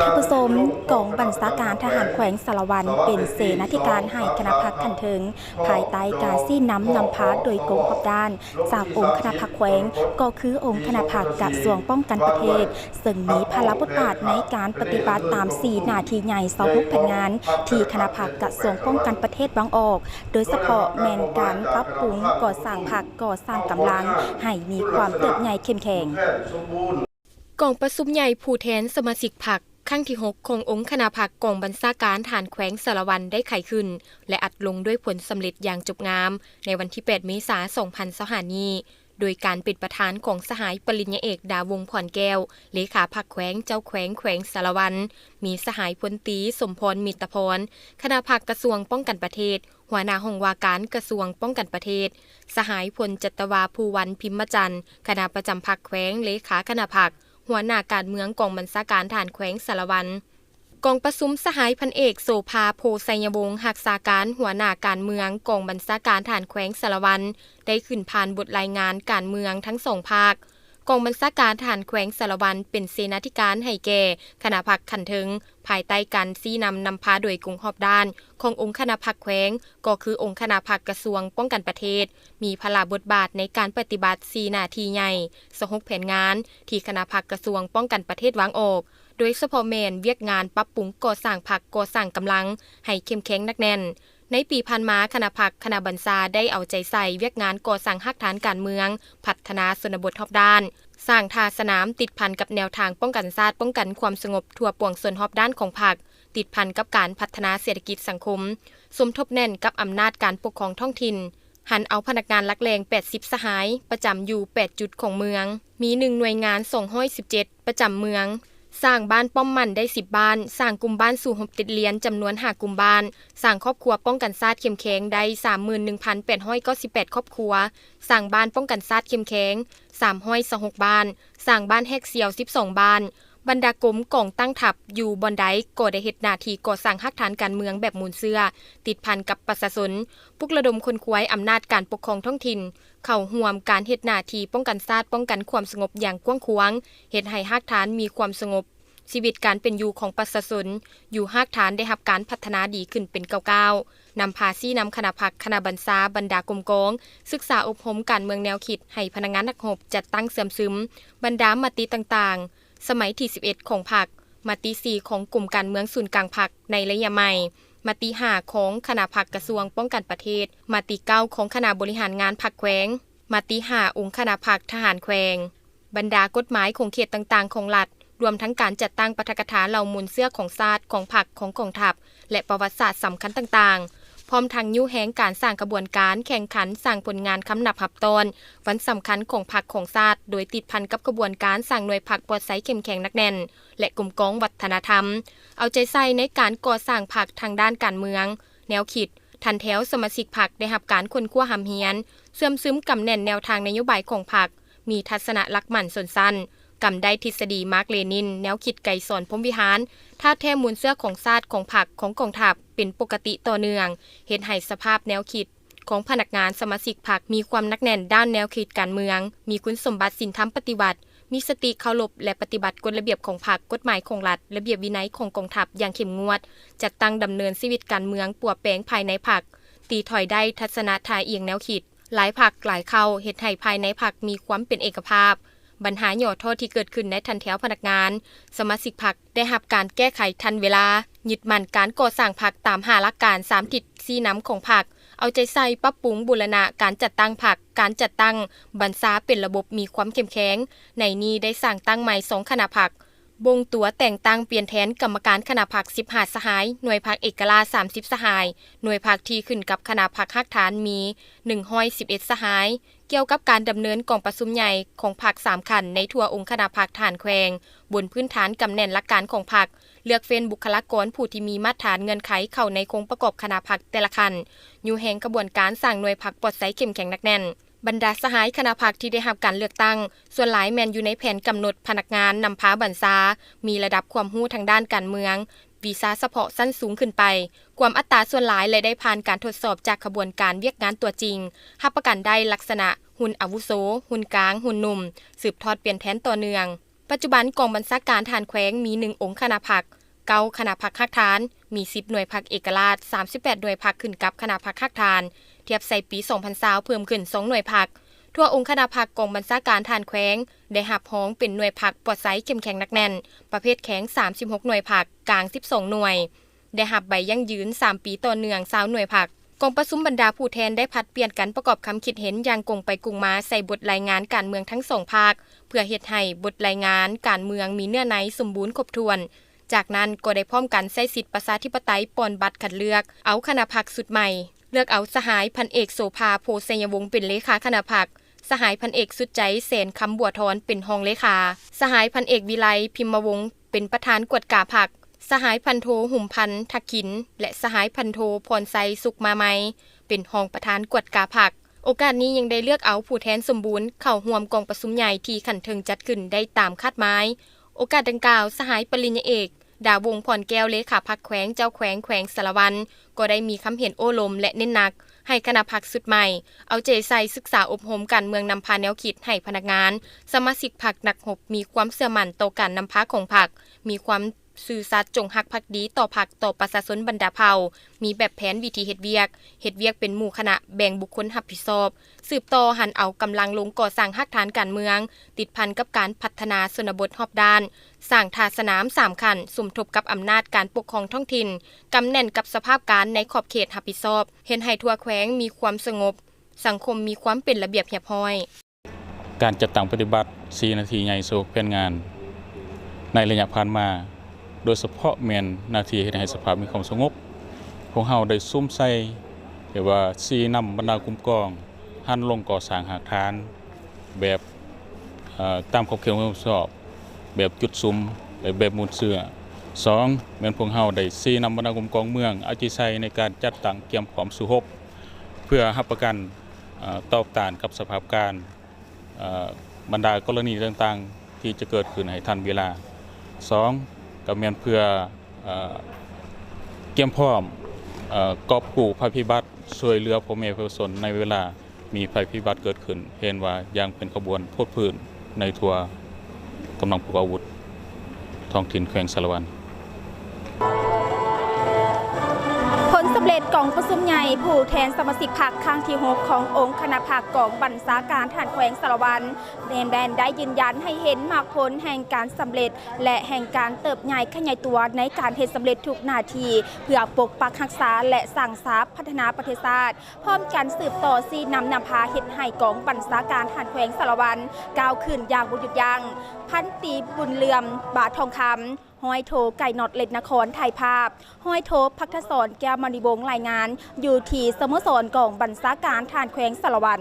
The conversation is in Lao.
ທ່ານຜູ້ຊົມ, ກອງບັນຊາການທະຫານແຂວງສາລະວັນ ເປັນເສນາທິການໃຫ້ຄະນະພັກຂັ້ນເທິງ ພາຍໃຕ້ການຊີ້ນຳນຳພາໂດຍກົງຮອບດ້ານ ຈາກອົງຄະນະພັກແຂວງ ກໍຄືອົງຄະນະພັກກະຊວງປ້ອງກັນປະເທດ, ເຊິ່ງມີພາລະບົດບາດໃນການປະຕິບັດຕາມສີ່ໜ້າທີ່ໃຫຍ່ ຊາວຫົກແຜນງານ ທີ່ຄະນະພັກກະຊວງປ້ອງກັນປະເທດວາງອອກ, ໂດຍສະເພາະແມ່ນການປັບປຸງກໍ່ສ້າງພັກ, ກໍ່ສ້າງກຳລັງໃຫ້ມີຄວາມເຕີບໃຫຍ່ເຂັ້ມແຂງ. ກອງປະຊຸມໃຫຍ່ຜູ້ແທນສະມາຊິກພັກ ຄັ້ງທີຫົກ ຂອງອົງຄະນະພັກກອງບັນຊາການທະຫານແຂວງສາລະວັນ ໄດ້ໄຂຂຶ້ນ ແລະ ອັດລົງດ້ວຍຜົນສຳເລັດຢ່າງຈົບງາມ ໃນວັນທີແປດ ເມສາ ສອງພັນຊາວຫ້ານີ້ ໂດຍການເປັນປະທານຂອງສະຫາຍປະລິນຍາເອກ ດາວົງ ພອນແກ້ວ ເລຂາພັກແຂວງ, ເຈົ້າແຂວງແຂວງສາລະວັນ, ມີສະຫາຍພົນຕີ ສົມພອນ ມິດຕະພອນ ຄະນະພັກກະຊວງປ້ອງກັນປະເທດ, ຫົວໜ້າຫ້ອງວ່າການກະຊວງປ້ອງກັນປະເທດ, ສະຫາຍພົນຈັດຕະວາ ພູວັນ ພິມມະຈັນ ຄະນະປະຈຳພັກແຂວງ, ເລຂາຄະນະພັກ, ຫົວໜ້າການເມືອງກອງບັນຊາການທະຫານແຂວງສາລະວັນ. ກອງປະຊຸມ ສະຫາຍພັນເອກ ໂສພາ ໂພໄຊຍະວົງ ຮັກສາການຫົວໜ້າການເມືອງກອງບັນຊາການທະຫານແຂວງສາລະວັນ ໄດ້ຂຶ້ນຜ່ານບົດລາຍງານການເມືອງທັງສອງພາກ. ກອງບັນຊາການທະຫານແຂວງສາລະວັນ ເປັນເສນາທິການໃຫ້ແກ່ຄະນະພັກຂັ້ນເທິງ ພາຍໃຕ້ການຊີ້ນຳນຳພາໂດຍກົງຮອບດ້ານຂອງອົງຄະນະພັກແຂວງ ກໍຄືອົງຄະນະພັກກະຊວງປ້ອງກັນປະເທດ, ມີພາລະບົດບາດໃນການປະຕິບັດສີ່ໜ້າທີ່ໃຫຍ່, ຊາວຫົກແຜນງານ ທີ່ຄະນະພັກກະຊວງປ້ອງກັນປະເທດວາງອອກ, ໂດຍສະເພາະແມ່ນວຽກງານປັບປຸງກໍ່ສ້າງພັກ, ກໍ່ສ້າງກຳລັງໃຫ້ເຂັ້ມແຂງໜັກແໜ້ນ. ໃນປີຜ່ານມາ, ຄະນະພັກ, ຄະນະບັນຊາໄດ້ເອົາໃຈໃສ່ວຽກງານກໍ່ສ້າງຮາກຖານການເມືອງ, ພັດທະນາຊົນນະບົດຮອບດ້ານ, ສ້າງທ່າສະໜາມ, ຕິດພັນກັບແນວທາງປ້ອງກັນຊາດ, ປ້ອງກັນຄວາມສະຫງົບທົ່ວປວງຊົນຮອບດ້ານຂອງພັກ, ຕິດພັນກັບການພັດທະນາເສດຖະກິດສັງຄົມ, ສົມທົບແໜ້ນກັບອຳນາດການປົກຄອງທ້ອງຖິ່ນ, ຫັນເອົາພະນັກງານຫຼັກແຫຼ່ງແປດສິບສະຫາຍ ປະຈຳຢູ່ແປດຈຸດຂອງເມືອງ, ມີໜຶ່ງໜ່ວຍງານສອງຮ້ອຍສິບເຈັດ ປະຈຳເມືອງ, ສ້າງບ້ານປ້ອມໝັ້ນໄດ້ສິບບ້ານ, ສ້າງກຸ່ມບ້ານສູ້ຮົບຕິດລຽນຈຳນວນຫ້າກຸ່ມບ້ານ, ສ້າງຄອບຄົວປ້ອງກັນຊາດເຂັ້ມແຂງໄດ້ສາມໝື່ນໜຶ່ງພັນແປດຮ້ອຍເກົ້າສິບແປດຄອບຄົວ, ສ້າງບ້ານປ້ອງກັນຊາດເຂັ້ມແຂງສາມຮ້ອຍຊາວຫົກບ້ານ, ສ້າງບ້ານແຮກສ່ຽວສິບສອງບ້ານ. ບັນດາກົມກອງຕັ້ງທັບຢູ່ບ່ອນໃດກໍໄດ້ເຮັດໜ້າທີ່ກໍ່ສ້າງຮາກຖານການເມືອງແບບມູນເຊື້ອ, ຕິດພັນກັບປະຊາຊົນ, ປຸກລະດົມຂົນຂວາຍອຳນາດການປົກຄອງທ້ອງຖິ່ນ ເຂົ້າຮ່ວມການເຮັດໜ້າທີ່ປ້ອງກັນຊາດ, ປ້ອງກັນຄວາມສະຫງົບຢ່າງກວ້າງຂວາງ, ເຮັດໃຫ້ຮາກຖານມີຄວາມສະຫງົບ, ຊີວິດການເປັນຢູ່ຂອງປະຊາຊົນຢູ່ຮາກຖານໄດ້ຮັບການພັດທະນາດີຂຶ້ນເປັນກ້າວໆ, ນຳພາຊີ້ນຳຄະນະພັກ, ຄະນະບັນຊາ, ບັນດາກົມກອງ, ສຶກສາອົບຮົມການເມືອງແນວຄິດໃຫ້ພະນັກງານນັກຮົບ, ຈັດຕັ້ງເຊື່ອມຊຶມບັນດາມະຕິຕ່າງໆ ສະໄໝທີສິບເອັດຂອງພັກ, ມະຕິສີ່ຂອງກົມການເມືອງສູນກາງພັກໃນໄລຍະໃໝ່, ມະຕິຫ້າຂອງຄະນະພັກກະຊວງປ້ອງກັນປະເທດ, ມະຕິເກົ້າຂອງຄະນະບໍລິຫານງານພັກແຂວງ, ມະຕິຫ້າອົງຄະນະພັກທະຫານແຂວງ, ບັນດາກົດໝາຍຂົງເຂດຕ່າງໆຂອງລັດ, ລວມທັງການຈັດຕັ້ງປາຖະກະຖາເຫຼົ່າມູນເຊື້ອຂອງຊາດ, ຂອງພັກ, ຂອງກອງທັບ ແລະ ປະຫວັດສາດສຳຄັນຕ່າງໆ, ພ້ອມທັງຍູ້ແຮງການສ້າງຂະບວນການແຂ່ງຂັນ, ສ້າງຜົນງານຄຳນັບຮັບຕ້ອນວັນສຳຄັນຂອງພັກຂອງຊາດ, ໂດຍຕິດພັນກັບຂະບວນການສ້າງໜ່ວຍພັກປອດໃສເຂັ້ມແຂງໜັກແໜ້ນ ແລະ ກົມກອງວັດທະນະທຳ, ເອົາໃຈໃສ່ໃນການກໍ່ສ້າງພັກທາງດ້ານການເມືອງ, ແນວຄິດ, ຖັນແຖວສະມາຊິກພັກໄດ້ຮັບການຄົ້ນຄວ້າຮ່ຳຮຽນ, ເຊື່ອມຊຶມກຳແໜ້ນແນວທາງນະໂຍບາຍຂອງພັກ, ມີທັດສະນະຫຼັກໝັ້ນຊົນຊັ້ນ, ກຳໄດ້ທິດສະດີມາກເລນິນ, ແນວຄິດໄກສອນ ພົມວິຫານ, ທາດແທ້ມູນເຊື້ອຂອງຊາດ, ຂອງພັກ, ຂອງກອງທັບ ເປັນປົກກະຕິຕໍ່ເນື່ອງ, ເຮັດໃຫ້ສະພາບແນວຄິດຂອງພະນັກງານສະມາຊິກພັກມີຄວາມໜັກແໜ້ນດ້ານແນວຄິດການເມືອງ, ມີຄຸນສົມບັດສິນທຳປະຕິວັດ, ມີສະຕິເຄົາລົບ ແລະ ປະຕິບັດກົດລະບຽບຂອງພັກ, ກົດໝາຍຂອງລັດ, ລະບຽບວິໄນຂອງກອງທັບຢ່າງເຂັ້ມງວດ, ຈັດຕັ້ງດຳເນີນຊີວິດການເມືອງ, ປົວແປງພາຍໃນພັກ, ຕີຖອຍໄດ້ທັດສະນະທ່າອ່ຽງແນວຄິດ, ຫຼາຍພັກຫຼາຍເຄົ້າ ເຮັດໃຫ້ພາຍໃນພັກມີຄວາມເປັນເອກະພາບ. ບັນຫາຫຍໍ້ທໍ້ທີ່ເກີດຂຶ້ນໃນຖັນແຖວພະນັກງານ, ສະມາຊິກພັກໄດ້ຮັບການແກ້ໄຂທັນເວລາ, ຍຶດໝັ້ນການກໍ່ສ້າງພັກຕາມຫ້າຫຼັກການ, ສາມທິດຊີ້ນຳຂອງພັກ, ເອົາໃຈໃສ່ປັບປຸງບູລະນະການຈັດຕັ້ງພັກ, ການຈັດຕັ້ງບັນຊາເປັນລະບົບມີຄວາມເຂັ້ມແຂງ. ໃນນີ້ໄດ້ສ້າງຕັ້ງໃໝ່ສອງຄະນະພັກ, ບົ່ງຕົວແຕ່ງຕັ້ງປ່ຽນແທນກຳມະການຄະນະພັກສິບຫ້າສະຫາຍ, ໜ່ວຍພັກເອກະລາດສາມສິບສະຫາຍ, ໜ່ວຍພັກທີ່ຂຶ້ນກັບຄະນະພັກຮາກຖານມີໜຶ່ງຮ້ອຍສິບເອັດສະຫາຍ. ກ່ຽວກັບການດຳເນີນກອງປະຊຸມໃຫຍ່ຂອງພັກສາມຂັ້ນໃນທົ່ວອົງຄະນະພັກທະຫານແຂວງ, ບົນພື້ນຖານກຳແໜ້ນຫຼັກການຂອງພັກ, ເລືອກເຟ້ນບຸກຄະລາກອນຜູ້ທີ່ມີມາດຖານເງື່ອນໄຂເຂົ້າໃນໂຄງປະກອບຄະນະພັກແຕ່ລະຂັ້ນ, ຍູ້ແຮງຂະບວນການສ້າງໜ່ວຍພັກປອດໃສເຂັ້ມແຂງໜັກແໜ້ນ. ບັນດາສະຫາຍຄະນະພັກທີ່ໄດ້ຮັບການເລືອກຕັ້ງ, ສ່ວນຫຼາຍແມ່ນຢູ່ໃນແຜນກຳນົດພະນັກງານນຳພາບັນຊາ, ມີລະດັບຄວາມຮູ້ທາງດ້ານການເມືອງ, ວິຊາສະເພາະຊັ້ນສູງຂຶ້ນໄປ, ກວມອັດຕາສ່ວນຫຼາຍ ແລະ ໄດ້ຜ່ານການທົດສອບຈາກຂະບວນການວຽກງານຕົວຈິງ, ຮັບປະກັນໄດ້ລັກສະນະຮຸ່ນອາວຸໂສ, ຮຸ່ນກາງ, ຮຸ່ນໜຸ່ມ, ສືບທອດປ່ຽນແທນຕໍ່ເນື່ອງ. ປັດຈຸບັນກອງບັນຊາການທະຫານແຂວງມີໜຶ່ງອົງຄະນະພັກ, ເກົ້າຄະນະພັກຮາກຖານ, ມີສິບໜ່ວຍພັກເອກະລາດ, ສາມສິບແປດໜ່ວຍພັກຂຶ້ນກັບຄະນະພັກຮາກຖານ, ທຽບໃສ່ປີສອງພັນຊາວເພີ່ມຂຶ້ນສອງໜ່ວຍພັກ. ທົ່ວອົງຄະນະພັກກອງບັນຊາການທະຫານແຂວງໄດ້ຮັບຮອງເປັນໜ່ວຍພັກປອດໃສເຂັ້ມແຂງໜັກແໜ້ນ, ປະເພດແຂງສາມສິບຫົກໜ່ວຍພັກ, ກາງສິບສອງໜ່ວຍ. ໄດ້ຮັບໃບຢັ້ງຢືນສາມປີຕໍ່ເນື່ອງຊາວໜ່ວຍພັກ. ກອງປະຊຸມບັນດາຜູ້ແທນໄດ້ຜັດປ່ຽນກັນປະກອບຄຳຄິດເຫັນຢ່າງກົງໄປກົງມາໃສ່ບົດລາຍງານການເມືອງທັງສອງພາກ, ເພື່ອເຮັດໃຫ້ບົດລາຍງານການເມືອງມີເນື້ອໃນສົມບູນຄົບຖ້ວນ. ຈາກນັ້ນກໍໄດ້ພ້ອມກັນໃຊ້ສິດປະຊາທິປະໄຕປ່ອນບັດຄັດເລືອກເອົາຄະນະພັກຊຸດໃໝ່, ເລືອກເອົາສະຫາຍພັນເອກ ໂສພາ ໂພໄຊຍະວົງ ເປັນເລຂາຄະນະພັກ, ສະຫາຍພັນເອກ ສຸດໃຈ ແສນຄຳບົວທອນ ເປັນຮອງເລຂາ, ສະຫາຍພັນເອກ ວິໄລ ພິມມະວົງ ເປັນປະທານກວດກາພັກ, ສະຫາຍພັນໂທ ຫຸມພັນ ທັກຂິນ ແລະ ສະຫາຍພັນໂທ ພອນໄຊ ສຸກມາໄມ ເປັນຮອງປະທານກວດກາພັກ. ໂອກາດນີ້ຍັງໄດ້ເລືອກເອົາຜູ້ແທນສົມບູນເຂົ້າຮ່ວມກອງປະຊຸມໃຫຍ່ທີ່ຂັ້ນເທິງຈັດຂຶ້ນໄດ້ຕາມຄາດໝາຍ. ໂອກາດດັ່ງກ່າວ, ສະຫາຍປະລິນຍາເອກ ດາວົງ ພອນແກ້ວ ເລຂາພັກແຂວງ, ເຈົ້າແຂວງແຂວງສາລະວັນ ກໍໄດ້ມີຄຳເຫັນໂອ້ລົມ ແລະ ເນັ້ນໜັກໃຫ້ຄະນະພັກຊຸດໃໝ່ ເອົາໃຈໃສ່ສຶກສາອົບຮົມການເມືອງ, ນຳພາແນວຄິດໃຫ້ພະນັກງານ, ສະມາຊິກພັກ, ນັກຮົບ ມີຄວາມເຊື່ອໝັ້ນຕໍ່ການນຳພາຂອງພັກ, ມີຄວາມຊື່ສັດ, ຈົງຮັກພັກດີຕໍ່ພັກ, ຕໍ່ປະຊາຊົນບັນດາເຜົ່າ, ມີແບບແຜນວິທີເຮັດວຽກ, ເຮັດວຽກເປັນໝູ່ຄະນະ, ແບ່ງບຸກຄົນຮັບຜິດຊອບ, ສືບຕໍ່ຫັນເອົາກຳລັງລົງກໍ່ສ້າງຮາກຖານການເມືອງ, ຕິດພັນກັບການພັດທະນາຊົນນະບົດຮອບດ້ານ, ສ້າງທ່າສະໜາມສາມຂັ້ນ, ສົມທົບກັບອຳນາດການປົກຄອງທ້ອງຖິ່ນ, ກຳແໜ້ນກັບສະພາບການໃນຂອບເຂດຮັບຜິດຊອບ, ເຮັດໃຫ້ທົ່ວແຂວງມີຄວາມສະຫງົບ, ສັງຄົມມີຄວາມເປັນລະບຽບຮຽບຮ້ອຍ. ການຈັດຕັ້ງປະຕິບັດສີ່ໜ້າທີ່ໃຫຍ່ສະຫະແຜນງານໃນໄລຍະຜ່ານມາ, ໂດຍສະເພາະແມ່ນໜ້າທີ່ເຮັດໃຫ້ສະພາບມີຄວາມສະຫງົບ. ພວກເຮົາໄດ້ສຸມໃສ່ ເອີ້ນວ່າຊີ້ນຳບັນດາກຸ່ມກອງ ຫັນລົງກໍ່ສ້າງຮາກຖານແບບ ເອີ ຕາມຂອບເຂດຄວາມຮັບຜິດຊອບ ແບບຈຸດສຸມ ແລະ ແບບມູນເຊື້ອ. ສອງ ແມ່ນພວກເຮົາໄດ້ຊີ້ນຳບັນດາກຸ່ມກອງເມືອງ ເອົາໃຈໃສ່ໃນການຈັດຕັ້ງກຽມພ້ອມສູ້ຮົບ ເພື່ອຮັບປະກັນ ເອີ ຕອບຕ້ານກັບສະພາບການ ເອີ ບັນດາກໍລະນີຕ່າງໆ ທີ່ຈະເກີດຂຶ້ນໃຫ້ທັນເວລາ. ສອງ ກໍແມ່ນເພື່ອ ເອີ ກຽມພ້ອມ ເອີ ກອບກູ້ໄພພິບັດ, ຊ່ວຍເຫຼືອພໍ່ແມ່ປະຊາຊົນໃນເວລາມີໄພພິບັດເກີດຂຶ້ນ, ເຫັນວ່າຢ່າງເປັນຂະບວນໂພດພື້ນໃນທົ່ວກຳລັງປະກອບອາວຸດ ທ້ອງຖິ່ນແຂວງສາລະວັນ. ຜົນສຳເລັດກອງປະຊຸມໃຫຍ່ຜູ້ແທນສະມາຊິກພັກຄັ້ງທີຫົກຂອງອົງຄະນະພັກກອງບັນຊາການທະຫານແຂວງສາລະວັນ ແມ່ນໄດ້ຢືນຢັນໃຫ້ເຫັນໝາກຜົນແຫ່ງການສຳເລັດ ແລະ ແຫ່ງການເຕີບໃຫຍ່ຂະຫຍາຍຕົວໃນການເຮັດສຳເລັດທຸກໜ້າທີ່ ເພື່ອປົກປັກຮັກສາ ແລະ ສ້າງສາພັດທະນາປະເທດຊາດ. ພ້ອມກັນສືບຕໍ່ຊີ້ນຳນຳພາເຮັດໃຫ້ກອງບັນຊາການທະຫານແຂວງສາລະວັນກ້າວຂຶ້ນຢ່າງບໍ່ຢຸດຢັ້ງ. ພັນຕີ ບຸນເຫຼື່ອມ ບາທອງຄຳ, ຮ້ອຍໂທ ໄກ່ນອດ ເລັດນະຄອນ ຖ່າຍພາບ, ຮ້ອຍໂທ ພັກທະສອນ ແກ້ວມະນີວົງ ລາຍງານ ຢູ່ທີ່ສະໂມສອນກອງບັນຊາການທະຫານແຂວງສາລະວັນ.